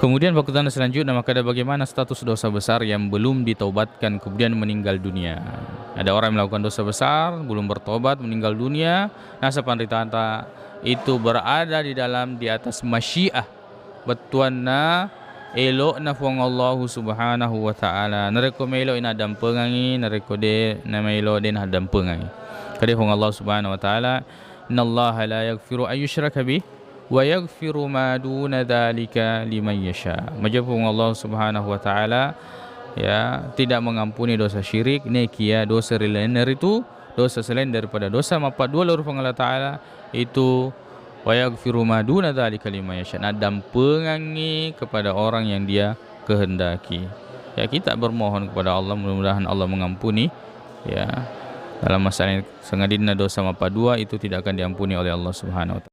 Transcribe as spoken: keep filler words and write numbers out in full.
Kemudian, pertanyaan selanjutnya, maka ada bagaimana status dosa besar yang belum ditaubatkan kemudian meninggal dunia? Ada orang melakukan dosa besar, belum bertobat, meninggal dunia, nasaba panritata itu berada di dalam, di atas masyiah, bettuanna, elo'na Puang Allahu Subhanahu wa Ta'ala. Narekko melo i naddampengangi, narekko de na melo de naddampengangi. Kade Puang Allah Subhanahu wa Ta'ala, "Innallaha la yaghfiru an yushraka bih wa yaghfiru ma duna dzalika liman yasha." Maja Puang Allah Subhanahu wa Ta'ala, ya, tidak mengampuni dosa syirik, nekia dosa ri lainna ritu, dosa selain daripada dosa mappaddua lao ri Puang Allah Ta'ala itu, "Wa yaghfiru ma duna dzalika liman yasha." Naddampengangi kepada orang yang Dia kehendaki. Ya, kita bermohon kepada Allah, mudah-mudahan Allah mengampuni. Ya, dalam masalah ini, sangadinna dosa mappaddua itu tidak akan diampuni oleh Allah Subhanahu wa Ta'ala.